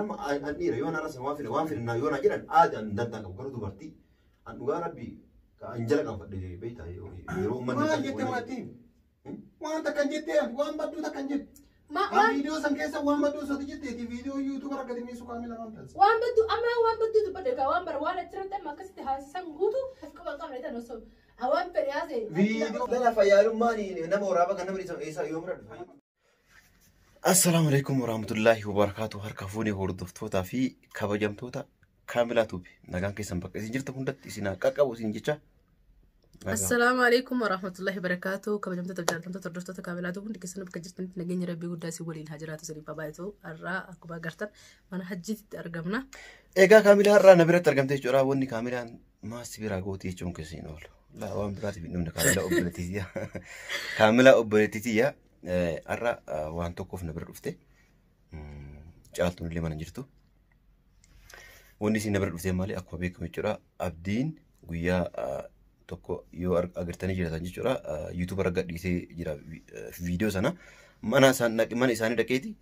Nama an dhiira yoo narra waan fedhe waan fedhe yoo na jedhan aada an dantaa qabu garuu dubartii an dhugaa rabbi an jala qaanfadhe beektaa yeroo uummanni. Maal jette maatiin? Waan takka hin jettee waan badduu takka hin jette. Waan Waan viidiyoo san keessa waan badduu osoo jetteeti viidiyoo yuutuuba argate miisu kaamila waan taasisu. Waan badduu amma waan badduu dubbadhe gaa waan bara waan achirratti amma akkasitti haasisan guutuu of qaban qabne tan osoo waan fedhe haasee. Viidiyoo. Lala fayyaalummaan nama waraabaa kan nama dhiisan eessaa yoo mura dhufa. Assalaamu alaikum warahmatullaahi wabarakaatu. Harka fuunee hordoftootaa fi kabajamtoota Kaamilaa Tuubi. Nagaan keessan bakka isin jirtan hundatti isin haa qaqqabu isin jecha. Assalaamu alaikum warahmatullahi wabarakaatu. Kabajamtoota jaallatamtoota hordoftoota Kaamilaa Tuubi hundi keessan bakka jirtanitti nageenya rabbii guddaa isin waliin haa jiraatu isiniif haa baay'atu. Har'aa akkuma agartan mana hajjiitti argamna. Egaa Kaamilaa har'aa na biratti argamte jechuudha. Wanni Kaamilaan maas biraa gooti jechuun keessa hin oolu. Laa waan biraatiif hin dhumne Kaamilaa obboleettiitiyya. Kaamilaa obboleettiitiyya har'a waan tokkoof na bira dhufte. Caaltuun illee mana jirtu. Wanni isin na bira dhufte maali akkuma beekamu jechuudha. Abdiin guyyaa tokko yoo agartanii jiratan jechuudha. Yuutuuba irra gadhiisee jira viidiyoo sana. Mana isaanii dhaqeeti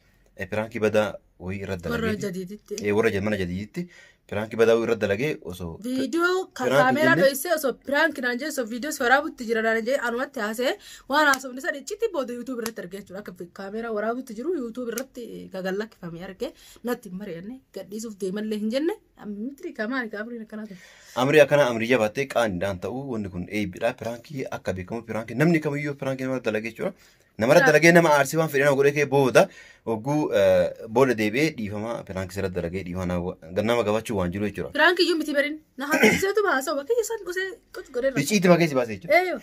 piraankii badaa wayii irra Warra dalageeti. jadiiditti. Warra mana jadiiditti piraankii badaa wayii irra dalagee osoo. Viidiyoo kaameeraa dho'isee osoo piraankii naan jee osoo viidiyoo waraabutti jira naan jee anumatti haasee waan haasofne sana iccitti booda yuutuub irratti argee jechuudha. Akka kaameeraa waraabutti jiru yuutuub irratti gagallakkifamee argee natti hin mari'anne gadhiisuuf deemallee hin jenne mitiri kamaali kaamriin akkanaa ta'e. Amrii akkana amrii jabaattee qaaniidhaan ta'uu wanni kun eebbidha. Piraankii akka beekamu piraankii namni kamiyyuu piraankii namarra dalagee jechuudha. Namarra dalagee nama aarsii waan fedhe nama godhee kee booda hogguu booda deebi'ee dhiifama piraankii sirra dalagee dhiifama nama gabaachuu waan jiru jechuudha. Piraankii iyyuu miti barin na haasofsiiseetu haasa'u bakka isaan qusee qocu godheerra. Icciitii bakka isii baasee jechuudha. Eeyyoo.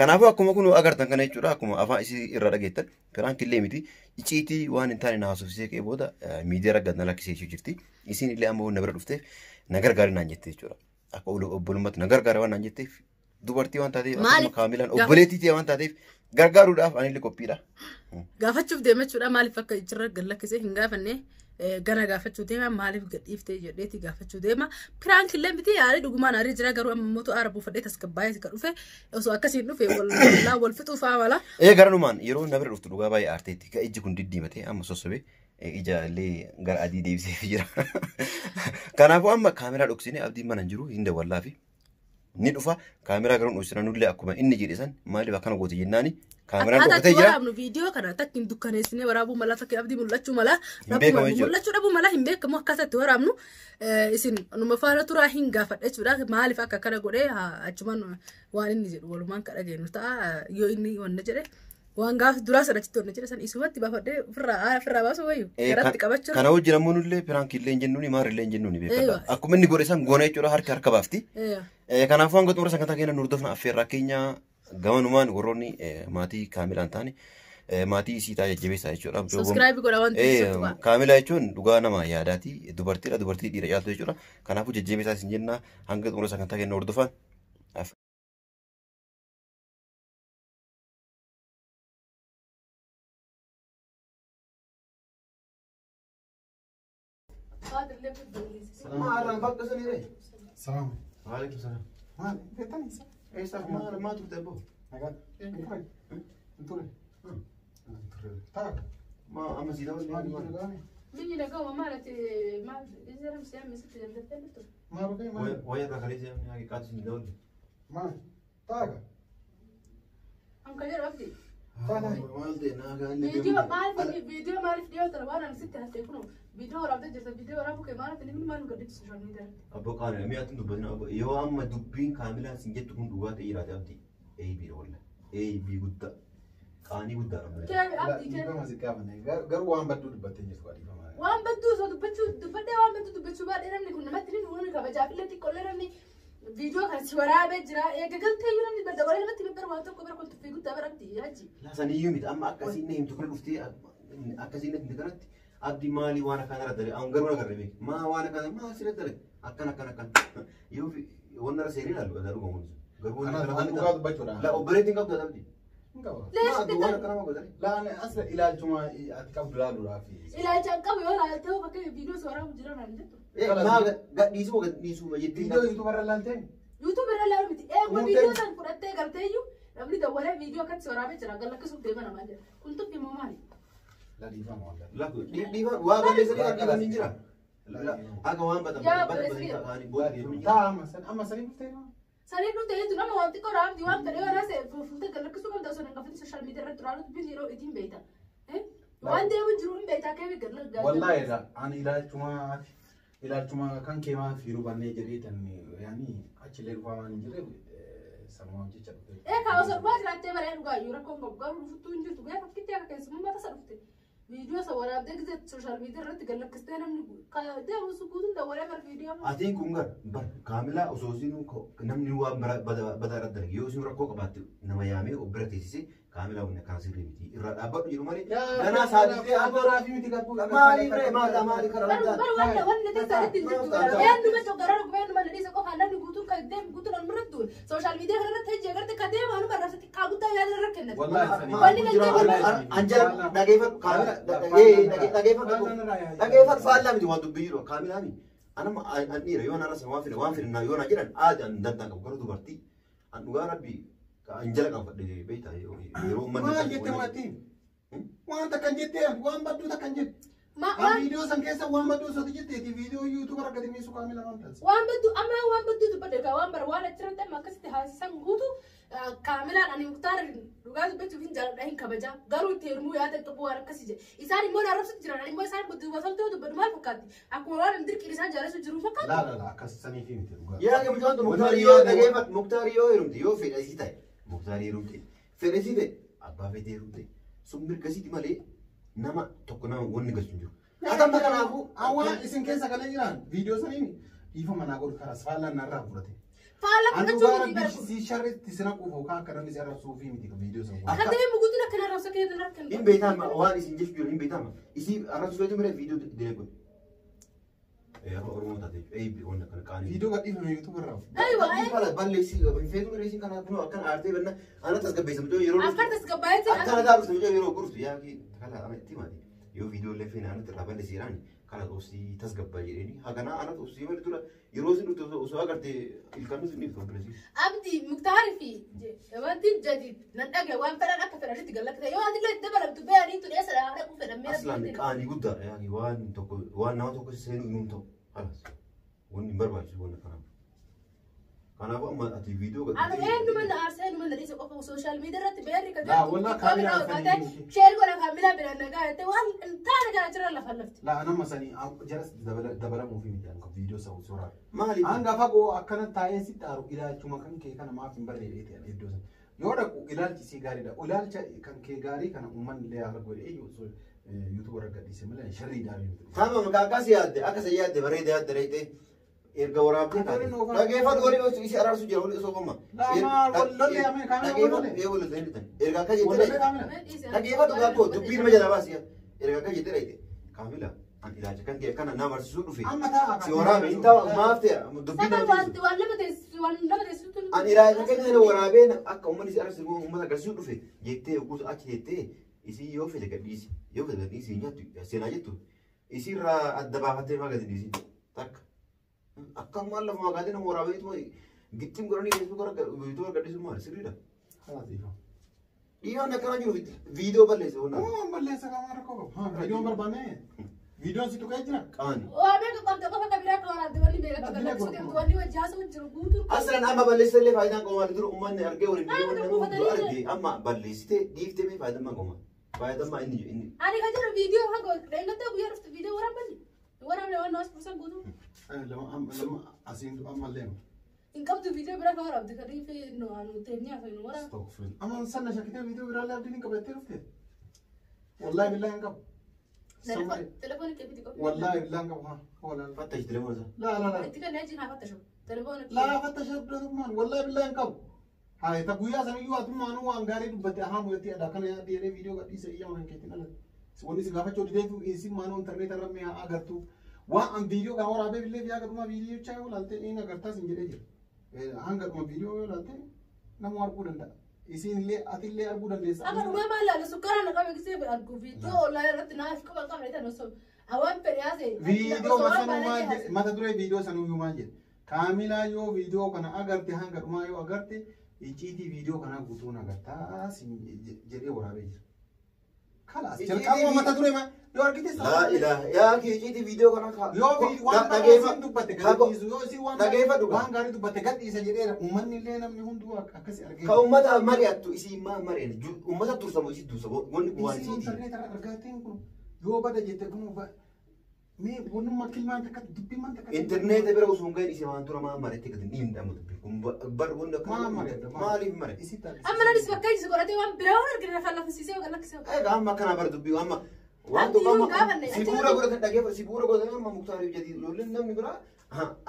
Kanaafuu akkuma kun agartan kana jechuudha akkuma afaan isii irra dhageettan piraankii illee miti icciitii waan hin taane na haasofsiisee kee booda miidiyaa irra gad na lakkisee jirti. Isiin illee amma na bira dhufteef na gargaari naan jette jechuudha. Akka obbolummaatti na gargaara waan naan jetteef dubartii waan taateef akkasuma Kaamilaan obboleettii waan taateef gargaaruudhaaf anillee qophiidha. Gaafachuuf deema jechuudha maaliif akka ijirra gad lakkisee hin gaafanne gana gaafachuu deema maaliif gadhiiftee jedheeti gaafachuu deema. Piraank illee miti yaalii dhugumaan aarii jira garuu amma mootu aara buufadhee tasgabbaa'ee ka dhufe osoo akkasiin dhufe wal fixuuf amala. Ee garanumaan yeroo na bira dhuftu dhugaa baay'ee aarteetti ka ijji kun diddiimatee amma sossobee ija illee gara adii deebisee jira. Kanaafuu amma kaameraa dhoksine abdiin mana hin jiru hin dawwallaafi. Ni dhufa kaameraa garuu dhoksina nullee akkuma inni jedhe san maaliif akkana goote jennaani kaameraan dhokatee jira. Waraabnu viidiyoo kana takka hin dukkaneessinee waraabuu mala takka abdii mul'achuu mala mul'achuu dhabuu mala hin beekamu akkaataa itti waraabnu isin numa faana turaa hin gaafadha jechuudha maaliif akka akkana godhee achumaan waan inni jedhu walumaan ka dhageenyu ta'a yoo inni wanna jedhe. Waan gaafa duraa sana achitti wanna jedhe san isumatti baafadhee ofirraa baasu wayyu garatti qabachuu. Kana wajjin ammoo nullee piraankii illee hin jennuuni maal illee hin jennuuni beekadha. Akkuma inni godhe san goona jechuudha harka harka baafti. Kanaafuu hanga xumura sagantaa keenya nu hordofna affeerraa keenya gamanumaan warroonni maatii Kaamilaan taane maatii isii ta'a jajjabeessaa jechuudha. Subscribe godha waan ta'eef. Kaamilaa jechuun dhugaa nama yaadaati. Dubartiidha dubartii dhiira caaltu jechuudha. Kanaafuu jajjabeessaa isin jenna hanga xumura sagantaa keenya nu hordofan. Maal bakka sanii ree? Salaam. Waalaikum salaam. Maal beektanii isa? Eessaaf maal maa turte abboo? Nagaan. Hin ture. Hin ture. Hin ture. Ta'a. Maa amma sii Maal dabalee biyyi nagaame? Biyyi nagaama maal ati maal ijaarame si'aa misitti dandattee jirtu? Maal dhugee maal? Wayya irraa kalee si'aa mi'a qaatu siin dabalee. Maal? Ta'a. Anka jedhu abdi. Ta'a. Maal ta'e naa Viidiyoo maaliif viidiyoo maaliif dhiyoo tana waan ani sitti haasa'e kun viidiyoo waraabdee jirta viidiyoo waraabuu kee maaliif inni maaliif gadhiisu sooshaal miidiyaa irratti? Abboo qaamni mi'a ati dubbatin abboo yoo amma dubbiin Kaamilaan sin jettu kun dhugaa ta'e jiraate abdi eebii walla eebii guddaa qaanii guddaa dha. Kee abdi kee. Dhiifama si gaafanne garuu waan badduu dubbattee jirtu dhiifama. Waan badduu osoo dubbachuu dubbadhee waan badduu dubbachuu baadhee namni kun namatti ni nuuni kabajaaf illee xiqqoollee namni viidiyoo kana si waraabee jira eega galtee iyyuu namni badda waree namatti bibbar waan tokko bara kun tuffii guddaa bara abdi haji. Laasaniyyuu miti amma akkasiin na himtu kana dhuftee akkasiin na himtu kanatti abdi maalii waan akkana irra dalage an garuu agarre beek maa waan akkana maa sirra dalage akkana akkana akkana yoo wanna irra seenee ilaalu garuu gamuun garuu wanna Kanaaf waan dhugaa dubbachuudha. La obboleettiin qabdu abdi. Hin qaba. Maa waan akkana maa godhani. Laan asla ilaalchuma ati qabdu laaluudhaaf. Ilaalcha hin qabu yoo ilaalte hoo fakkeenya viidiyoo si waraabu jira naan jettu. Maa gadhiisuu gadhiisuu jettee. Viidiyoo yuutuuba irra laaltee? Yuutuub irra ilaalu miti. Eeguma viidiyoo san fudhattee galtee iyyuu namni dawwalee viidiyoo akkatti si waraabee jira gad lakkisuuf deema namaa jedha. Kun tuffii moo maali? La dhiifama wallah. Dhiifa waa balleessanii kan dhiifamni hin jira. Akka waan bada Taa amma sanii dhuftee nama. Sanii dhufte jechuun nama waan xiqqoo raabdi waan fedhe yoo raase fuuftee galakkisuu qabda osoo hin gaafatti sooshaal miidiyaa irratti duraan dubbiin yeroo ittiin beekta. Waan deemu jiru hin beektaa kee galakkisuu. Wallahi la ani ilaalchuma kan kee maaf yeroo bannee jedhee tan yaani achillee dhufaa waan hin jirreef sanumaa jecha dhufe. Ee kaa osoo dhufaa jiraattee baree dhugaa iyyuu rakkoon qabu garuu dhufuttuu hin jirtu gaafa fakkiitti akka keessummaa tasa dhufte. Viidiyoo isa waraabdee gisee sooshaal miidiyaa irratti galakkistee namni deemu guutuun dawwalee bar viidiyoo. Atiin kun gar bar kaamilaa osoo isin namni waan bada irratti dalage yoo isin rakkoo qabaatte nama yaamee of bira teessisee kaamilaa wanni akkaan sirrii miti irraa dhaabbadhu jiru malee ganaa saaditee Amma raafii miti garuu. Maaliif ree maali maali karaa Bar wanna wanna teessa irratti hin jirtu eenyuma coggaraa dhuguu eenyuma ladhiisa qofaa namni guutuun kan deemu guutuun anuma irratti duule sooshaal miidiyaa kana irratti hojii agarte kan deemu anuma irratti xiqqaa guddaa yaada irra kennate. Wanni nan deemu Anjala dhageeffadhu kaamilaa dhageeffadhu dhageeffadhu faallaa miti waan dubbii jiru kaamilaa mi anama an dhiira yoo narra waan fedhe waan fedhe yoo na jedhan aada an dantaa qabu garuu dubartii an dhugaa rabbii anjala qabadhe beektaa yeroo uummanni. Maal jette maatiin? Waan takkan jettee waan badduu takkan jette. Viidiyoo san keessa waan badduu osoo jetteeti viidiyoo yuutuuba argate miisuu kaamila waan taasisu. Waan badduu amma waan badduu dubbadhe egaa waan bara waan achirratti amma akkasitti haasisan guutu kaamilaan ani muktaar dhugaa dubbachuuf hin jaaladha hin kabaja garuu itti heerumuu yaada qabu waan akkasii jedhe isaan immoo naarrabsutti jiran ani immoo isaan dubbatu dubbadu maal fakkaatti akkuma waan hin dirqiin isaan jaalachuu jiru fakkaatti. Laa laa laa akkas saniif miti dhugaa. Yaa gamtoota muktaar yoo dhageeffatu muktaar yoo heerumte yoo fedha isii ta'e muktaar heerumte fedha isii ta'e abbaa fedhe heerumte sun mirga isiiti malee nama tokko nama wanni galchu hin jiru. Atamma kanaafuu Awwaa isin keessa galee jiran viidiyoo saniin dhiifa manaa godhu karaa faallaa narraa fudhate. Faallaa Ani fudhachuu dhugaa miti rabbi bara. si sharritti sina quufu kaa akka namni si arrabsuufi miti viidiyoo san. Kan deemu guutuun akka narrabsa kee narra kennu. hin beekama waan isin jechu jiru hin beekama isii arrabsu feetu mire viidiyoo dilee godhe. Yeroo Oromoo taate jechuudha wanna kana qaanii. Viidiyoo gadhiifame yuutuuba irraa. Aywa Balleessi feetu mire isin kana kunoo akkana aartee banna ana tasgabbeessa mucoo yeroo Akka tasgabbaa'etti akkana taatu mucoo yeroo gurtu yaa kana itti maati yoo viidiyoo illee feene anatti irraa balleessi jedhani kana obsii tasgabbaa jedheni haganaa anatti obsii malee dura yeroo isin dhufte osoo agarte ilkaan isin dhiftu obboleessi. Abdi Muktaar fi wanti jadid nan dhagaye waan fedhan akka fedhanitti galakkate yoo ati illee dabalamtu beeyanii tun eessa dhaquu fedhan meera Aslaan qaanii guddaadha yaani waan tokko waan nama tokko seenuu himuun ta'u halas wanni hin barbaachisu wanna kanaaf. Kanaafuu amma ati viidiyoo Ani eenyuma na aarsee eenyuma na dhiise qofa sooshaal miidiyaa irratti beerri kan Laa, wallah kaamilaa sanii- sheer godha kaamilaa biraan nagaa jettee waan hin taane kana jira lafa lafti. Laa nama sanii jaras dabalamuufi miti anka viidiyoo san suuraa. Maaliif? Hanga fagoo akkana taa'ee sitti aaru ilaalchuma kan kee kana maaf hin barreedheeti ani iddoo sana. Yoo dhaqu ilaalchi isii gaariidha. Ilaalcha kan kee gaarii kana uummanni illee haala godhee yuutuuba irra gadhiise malee sharriidhaa miti. Tamam akkas yaadde akkas yaadde bareeda yaadde reetee erga waraabdee Akka inni oofaa- dhageeffatu walii osoo isii araarsu jira walii osoo qoma. Laa, maal, wal lollee amee, kaamilaa wal lollee. Dhageeffatu wal lollee erga akka jettee Wallolee kaamila. dhageeffatu gaaffoo dubbii nama jalaa baasi erga akka jettee reete kaamila an ilaalcha kan kee kana na barsiisuu dhufe Amma taa'a. si waraabe hin ta'a maaf ta'e dubbii Saba nama waan teessu. waan lama teessu waan lama teessutu. An ilaalcha kan kana waraabee akka uummanni si arrabsu uummata agarsiisuu dhufe jettee gosa achi jettee isii yoo fedhe gadhiisi yoo fedhe gadhiisi nyaattu seenaa jettu isii irraa adda baafattee maa gadi dhiisi takka akkanumaan lafa magaalee nama waraabee ituma gittiin godhanii feesbuuk yuutuuba gadhiisu maali sirriidha. Dhiironni akkana jiru viidiyoo balleesse honnaa Uumaan balleessa qaama rakkoo qabu. Haa, Viidiyoon barbaanne viidiyoon si tuqee jira. qaani. Waa beeku qabda qofa kabiraa akka waraabde wanni beeku akka lakkisuu deemtu wanni wajji haasa'u jiru guutuu. Aslan amma balleessite illee faayidaan qabu maali dura uummanni argee waliin Maal namni buufatanii hunduu argee amma balleessite dhiiftee mee faayidaan maal qabu faayidaan maa inni inni Ani kan jedhu viidiyoo hanga dheengattee guyyaa dhuftu viidiyoo waraabbanni. Waraabne waan namas buusan guutuu. Lama lama asiin ammallee. Hin qabdu viidiyoo biraa kan waraabde kan dhiifee nu anu teenyee haasa'u nu waraabne. Astaghfirullah. Amma sanna shakkitee viidiyoo biraallee abdiin hin qabattee dhufte. Wallaahi billaahi hin qabu. Telefoonni kee biti qofa. Wallaahi billaahi hin qabu. Haa wallaahi. fattashi telefoona isaa. Laa laa laa. Itti kennee achi naa fattashu. Telefoonni kee. Laa fattasha abdatumaan wallaahi billaahi hin qabu. Haa ta guyyaa saniyyuu atummaanuu waan gaarii dubbatte ahaa mu'etti adda akkana yaadde jedhee viidiyoo gadhiise iyya waan keetiin alatti. Wanni si gaafachuu dideef isin maanuu intarneeta irra mi'a agartu. Waan an viidiyoo kana waraabee billee fi haga viidiyoo chaa yoo ilaalte inni agartaas hin jedhee jira. Hanga dhuma viidiyoo yoo ilaalte nama arguu danda'a. Isin illee ati illee arguu dandeessa. Akka dhugaa maal laala sukkaara na qabe gisee argu viidiyoo onlaayinii irratti naaf qaba qabne tan osoo awaan fedhe haasa'e. Viidiyoo masanuu maal jedhe mata duree viidiyoo sanuu maal jedhe kaamilaa yoo viidiyoo kana agarte hanga dhumaa yoo agarte icciitii viidiyoo kanaa guutuun agartaa jedhee waraabee jira. Kalaas jalqabuma mata duree ma yoo argite Laa ilaaha yaa kiiciiti viidiyoo kana ka. Yoo waan Dhageeffa- dubbatte Ka- gad dhiisu yoo isin waan Dhageeffadhu gaa. waan gaarii dubbatte gad dhiisa jedheera uummanni illee namni hunduu akkasi argee. Ka uummata mari'attu isii maa mari'an uummata dursamu isii dursa wanni kun waan Isin isiiti. internet irra argateen kun yoo bada jette kun mee wannummaa kilmaan takka dubbiin takka. Intarneeta bira osoo hin gahin isii waan dura maa mari'atte gadi ni hin dhamu dubbi kun bar wanni akka Maa mari'atta? maaliif mari'atte? Isitti Amma nanis bakka iji godhatee waan biraa waan argina lafaan lafisiisee yookaan lakkisee. Egaa amma akkana bara dubbii amma waan Abdii tokko yoo amma gaafanne, si bu'uura godhatan dhageeffa si bu'uura godhatan amma muktaariif jedhi ijoolleen namni biraa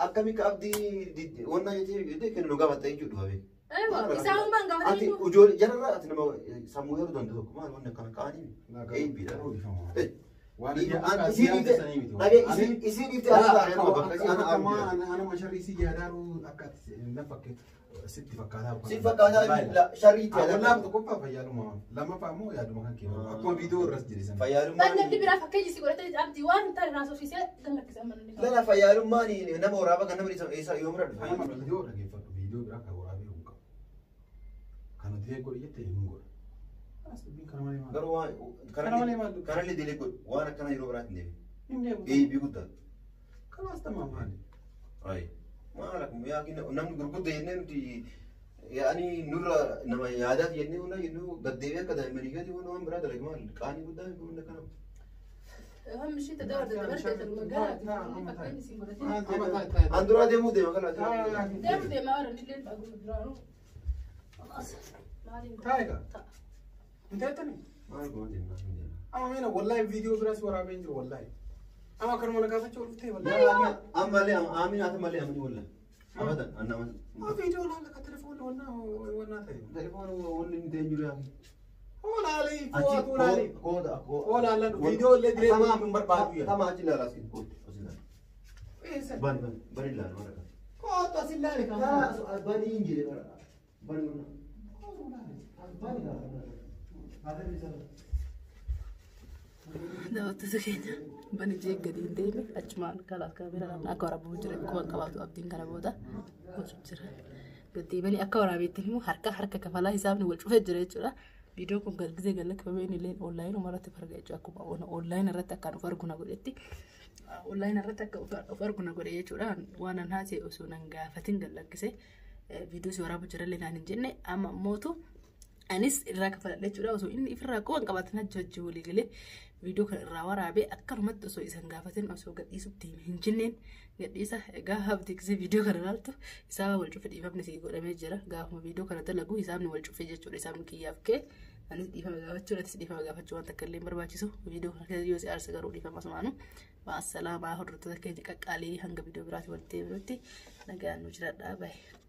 akkami ka abdii wannaa jettee jettee kennu nu gaafatta jechuudha dhufa beeku. Eewa isaa humnaan Ati gaafatanii ijoollee jararraa ati nama sammuu yeroo danda'u tokko maal wanni akkana qaanii eebbiidha. Waan Isii dhiiftee ala taa'ee nama bakka isii ana argu. Anama sharrii si yaadaaru akka na fakkeetu sitti fakkaataa. Si fakkaataa sharrii itti Wallaahi yaadatu. tokkoffaa fayyaaluma lammaffaa immoo yaaduma kan kennu akkuma viidiyoo irras jedhe sana. Fayyaalummaan namni biraa fakka iji godhatee abdii waan hin taane naasofsiisee kan lakkise amma namni. lala fayyaalummaan nama waraaba kan nama dhiisan eessa yoomira dhufa. Anama viidiyoo dhageeffadhu viidiyoo biraa kan waraabee hin qabu. Kan nuti godhe jette hin godhe. As dubbiin kana malee maal? Garuu waan Kana malee maal dubbi? kanallee dilee godhu waan akkana yeroo biraatti hin deebiin. Hin deemu. Eebbii guddaa. Kalaas tamaa maali? Ayi. Maal akkuma yaa namni gurguddaa jennee nuti yaani nurra nama yaadaati jennee hunda jennuu gaddeebii akka daa'immanii gadi waan biraa dalage maal qaanii guddaa hunda kana. Hammi ishee dadabarte dabarte magaalaa fakka iji godhatee. An duraa deemuu deema kana. Deemu deemaa warra illee duraanuu. Maaliin Taayigaa. Hin teettanii? Maal goona deemaa hin deema. Amma meena wallahi viidiyoo biraas waraabee hin jiru wallahi. Amma kanuma na gaafachuu dhuftee wallahi. Ammallee aamin haa malee amni walla. Abadan annama. Maa viidiyoo laala ka telefoonni wannaa wannaa ta'e. Telefoon wanni hin ta'in jiru yaa. Oolaalee Achi fo'atu olaalee. kooda Oolaalee viidiyoo illee diree hin barbaadu yaa. Tama achi ilaala asii kootu as ilaala. Eessa? Bani bani bani ilaala mara kana. Kootu as ilaale kan. Bani hin jire bara. Bani bani. Daawwattoota keenya bani jee gadi hin deeme achumaan kalaas kaamera qabna akka waraabuu jira kuma qabaatu abdiin kana booda gosu jira. Gaddeebanii akka waraabeetti immoo harka harka kafalaa hisaabni wal cufee jira jechuudha. Viidiyoon kun galgisee galakkifamee inni illee onlaayinii irratti arga jechuudha. Akkuma onlaayinii irratti akkaan of argu na godhetti. Onlaayinii irratti akka of argu na godhe jechuudha. Waan an haasa'e osoo nan gaafatin galakkise viidiyoo si waraabuu jirallee naan hin jenne amma mootu anis irraa kafaladha jechuudha. Osoo inni ifirraa quban qabaatan hajji walii galee viidiyoo kana irraa waraabee akkanumatti osoo isan gaafatin osoo gadhiisutti hin jenneen gadhiisa. Egaa abdii gisee viidiyoo kana ilaaltu isaaba wal cufe dhiifamni sii godhamee jira. Gaafuma viidiyoo kana dalagu hisaabni wal cufe jechuudha. Hisaabni kiyyaaf kee anis dhiifama gaafachuu atis dhiifama gaafachuu waan takka illee hin barbaachisu. Viidiyoo kana keessa yoo si aarsa garuu dhiifama asumaanu. Maasalaamaa hordoftoota keenya qaqqaalii hanga viidiyoo biraatti walitti deebinutti nagaan nu jiraadhaa baay'ee.